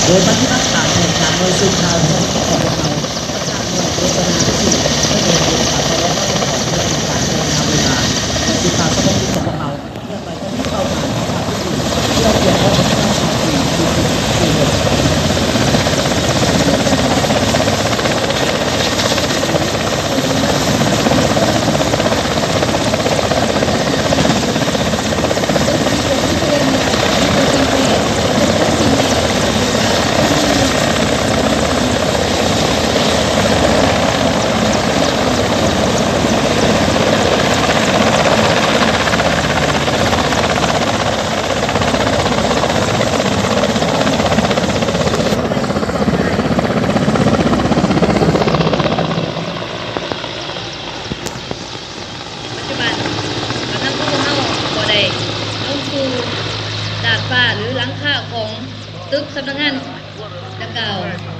ໂດຍປະຕິບັດຕາມແຜນການໜ່ວຍສືບຂ່າວຂອງພວກເຮົາ ຈາກໜ່ວຍໂຄສະນາທີ່ເປັນເອກະພາບ ແລະ ການພັດທະນາເວລາ ແລະ ສິນຄ້າສະເພາະກິດຂອງພວກເຮົາ ເພື່ອໄປ ປັດຈຸບັນ ກຳລັງພວກເຮົາກໍໄດ້ລົງສູ່ດາດຟ້າ ຫຼື ຫຼັງຄາຂອງຕຶກສຳນັກງານດັ່ງກ່າວ.